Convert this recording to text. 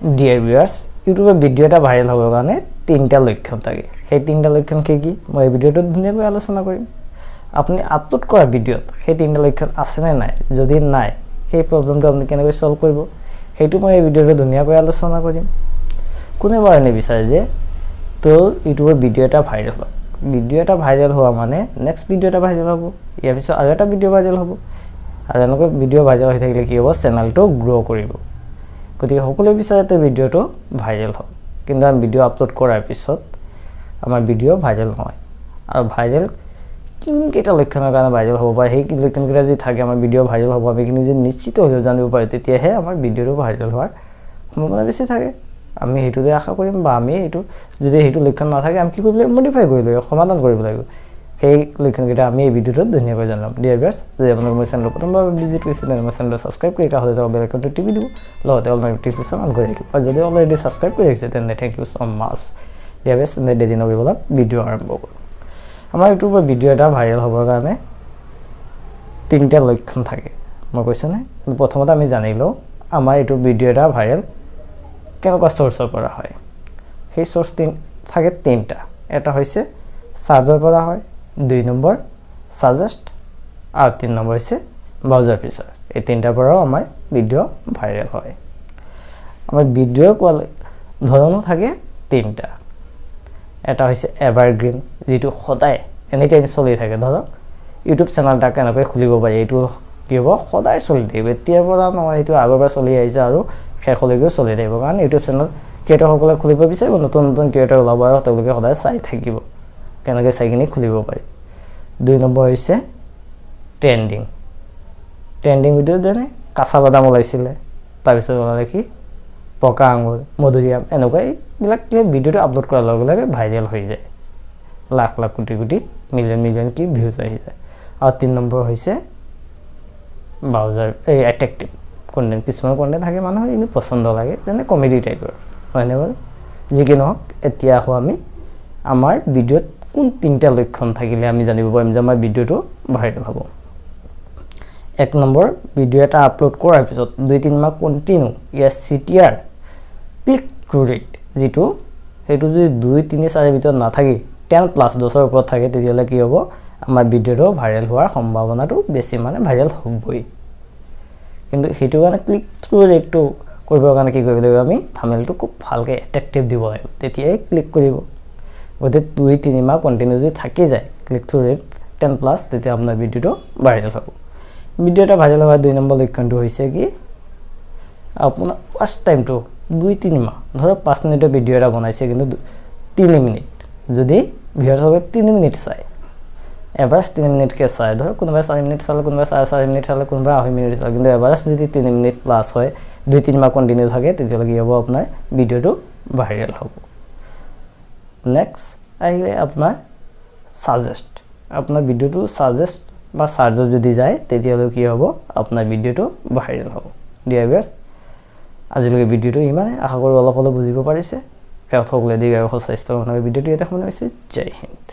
Dear viewers, ইউটিউবত video' এটা viral হ'বৰ কাৰণে তিনিটা লক্ষণ থাকে। সেই তিনিটা লক্ষণ কি কি, মই এই ভিডিঅ'টোত ধুনীয়াকৈ আলোচনা কৰিম। আপুনি আপলোড কৰা ভিডিঅ'ত সেই তিনিটা লক্ষণ আছেনে নাই, যদি নাই, সেই প্ৰব্লেমটো আপুনি কেনেকৈ ছল্ভ কৰিব, সেইটো মই এই ভিডিঅ'টো ধুনীয়াকৈ আলোচনা কৰিম। কোনে বাৰু নিবিচাৰে যে তেওঁৰ ইউটিউবৰ ভিডিঅ' এটা ভাইৰেল হওক? ভিডিঅ' এটা ভাইৰেল হোৱা মানে নেক্সট ভিডিঅ' এটা ভাইৰেল হ'ব, ইয়াৰ পিছত আৰু এটা ভিডিঅ' ভাইৰেল হ'ব আৰু এনেকৈ ভিডিঅ' ভাইৰেল হৈ থাকিলে কি হ'ব? চেনেলটো গ্ৰ' কৰিব। গতিকে সকলোৱে বিচাৰে তেওঁ ভিডিঅ'টো ভাইৰেল হওক। কিন্তু আমি ভিডিঅ' আপলোড কৰাৰ পিছত আমাৰ ভিডিঅ' ভাইৰেল নহয়। আৰু ভাইৰেল কিমানকেইটা লক্ষণৰ কাৰণে ভাইৰেল হ'ব পাৰে, সেই লক্ষণকেইটা যদি থাকে, আমাৰ ভিডিঅ' ভাইৰেল হ'ব, আমি কিন্তু যদি নিশ্চিত হ'লেও জানিব পাৰোঁ, তেতিয়াহে আমাৰ ভিডিঅ'টো ভাইৰেল হোৱাৰ সম্ভাৱনা বেছি থাকে। আমি সেইটোতে আশা কৰিম বা আমি এইটো যদি সেইটো লক্ষণ নাথাকে, আমি কি কৰিব লাগিব? মডিফাই কৰিব লাগিব, সমাধান কৰিব লাগিব। সেই লক্ষণকেইটা আমি এই ভিডিঅ'টোত ধুনীয়াকৈ জনাম। ডিয়াৰ ভিউৱাৰ্ছ, যদি আপোনালোকে মোৰ চেনেলটো প্ৰথমবাৰ ভিজিট কৰিছে, তেন্তে মোৰ চেনেলটো ছাবস্ক্ৰাইব কৰি কাষতে থকা বেল আইকনটো টিপি দিব, লগতে অল নটিফিকেশ্যন অন কৰি ৰাখিব। আৰু যদি অলৰেডি ছাবস্ক্ৰাইব কৰি ৰাখিছে, তেন্তে thank you so much, dear viewers. তেন্তে দেৰি নকৰিব, ভিডিঅ' আৰম্ভ কৰোঁ। আমাৰ ইউটিউবৰ ভিডিঅ' এটা ভাইৰেল হ'বৰ কাৰণে তিনিটা লক্ষণ থাকে, মই কৈছোঁনে? প্ৰথমতে আমি জানি লওঁ, আমাৰ এইটো ভিডিঅ' এটা ভাইৰেল কেনেকুৱা চ'ৰ্চৰ পৰা হয়। সেই চ'ৰ্চ থাকে তিনিটা। এটা হৈছে চাৰ্চৰ পৰা হয়, 2 নম্বৰ ছাজেষ্ট আৰু 3 নম্বৰ হৈছে ব্ৰাউজাৰ ফিচাৰ। এই তিনিটাৰ পৰাও আমাৰ ভিডিঅ' ভাইৰেল হয়। আমাৰ ভিডিঅ' কোৱালি ধৰণো থাকে তিনিটা। এটা হৈছে এভাৰগ্ৰীণ, যিটো সদায় এনি টাইম চলি থাকে। ধৰক ইউটিউব চেনেল এটা কেনেকৈ খুলিব পাৰি, এইটো কি হ'ব? সদায় চলি থাকিব। এতিয়াৰ পৰা নহয়, এইটো আগৰ পৰা চলি আহিছে আৰু শেষলৈকেও চলি থাকিব। কাৰণ ইউটিউব চেনেল ক্ৰিয়েটৰসকলে খুলিব বিচাৰিব, নতুন নতুন ক্ৰিয়েটৰ ওলাব আৰু তেওঁলোকে সদায় চাই থাকিব কেনেকৈ চাই কিনি খুলিব পাৰি। 2 নম্বৰ হৈছে ট্ৰেণ্ডিং। ট্ৰেণ্ডিং ভিডিঅ' যেনে কাঁচা বাদাম ওলাইছিলে, তাৰপিছত ওলালে কি পকা আঙুৰ, মধুৰিআম, এনেকুৱা এইবিলাক কি হয়, ভিডিঅ'টো আপলোড কৰাৰ লগে লগে ভাইৰেল হৈ যায়, লাখ লাখ, কোটি কোটি, মিলিয়ন মিলিয়ন কি ভিউজ আহি যায়। আৰু 3 নম্বৰ হৈছে ব্ৰাউজাৰ এই এট্ৰেক্টিভ কণ্টেণ্ট। কিছুমান কণ্টেণ্ট থাকে, মানুহৰ এনেই পচন্দ লাগে, যেনে কমেডি টাইপৰ, হয়নে বাৰু? যি কি নহওক, এতিয়া আহোঁ আমি আমাৰ ভিডিঅ'ত কোন তিনিটা লক্ষণ থাকিলে আমি জানিব পাৰিম যে আমাৰ ভিডিঅ'টো ভাইৰেল হ'ব। 1 নম্বৰ, ভিডিঅ' এটা আপলোড কৰাৰ পিছত 2-3 মাহ কণ্টিনিউ ইয়াৰ CTR, click through rate যিটো, সেইটো যদি 2, 3, 4ৰ ভিতৰত নাথাকি 10+, 10ৰ ওপৰত থাকে, তেতিয়াহ'লে কি হ'ব? আমাৰ ভিডিঅ'টো ভাইৰেল হোৱাৰ সম্ভাৱনাটো বেছি, মানে ভাইৰেল হ'বই। কিন্তু সেইটো কাৰণে ক্লিক থ্ৰু ৰেটটো কৰিবৰ কাৰণে কি কৰিব লাগিব? আমি থাম্বনেইলটো খুব ভালকৈ এট্ৰেক্টিভ দিব লাগিব, তেতিয়াই ক্লিক কৰিব। গতিকে 2-3 মাহ কণ্টিনিউ যদি থাকি যায় ক্লিক থ্ৰু ৰেট 10+, তেতিয়া আপোনাৰ ভিডিঅ'টো ভাইৰেল হ'ব। ভিডিঅ' এটা ভাইৰেল হোৱাৰ 2 নম্বৰ লক্ষণটো হৈছে কি, আপোনাৰ ৱাচ টাইমটো 2-3 মাহ, ধৰক 5 মিনিটৰ ভিডিঅ' এটা বনাইছে, কিন্তু 3 মিনিট যদি ভিউৱাৰ্ছসকলে 3 মিনিট চায়, এভাৰেজ 3 মিনিটকৈ চায়, ধৰক কোনোবাই 4 মিনিট চালে, কোনোবাই 4.5 মিনিট চালে, কোনোবাই 2.5 মিনিট চালে, কিন্তু এভাৰেজ যদি 3 মিনিট প্লাছ হয়, 2-3 মাহ কণ্টিনিউ থাকে, তেতিয়াহ'লে কি হ'ব? আপোনাৰ ভিডিঅ'টো ভাইৰেল হ'ব। নেক্সট আহিলে আপোনাৰ ছাজেষ্ট। আপোনাৰ ভিডিঅ'টো ছাজেষ্ট বা চাৰ্জত যদি যায়, তেতিয়াহ'লে কি হ'ব? আপোনাৰ ভিডিঅ'টো ভাইৰেল হ'ব। ডিয়াৰ ভিউৱাৰ্ছ, আজিলৈকে ভিডিঅ'টো ইমানে। আশা কৰোঁ অলপ হ'লেও বুজিব পাৰিছে। শেষত সকলোৱে দীৰ্ঘায়ু, স্বাস্থ্য, ভিডিঅ'টো ইয়াতে সামৰণি হৈছে। জয় হিন্দ।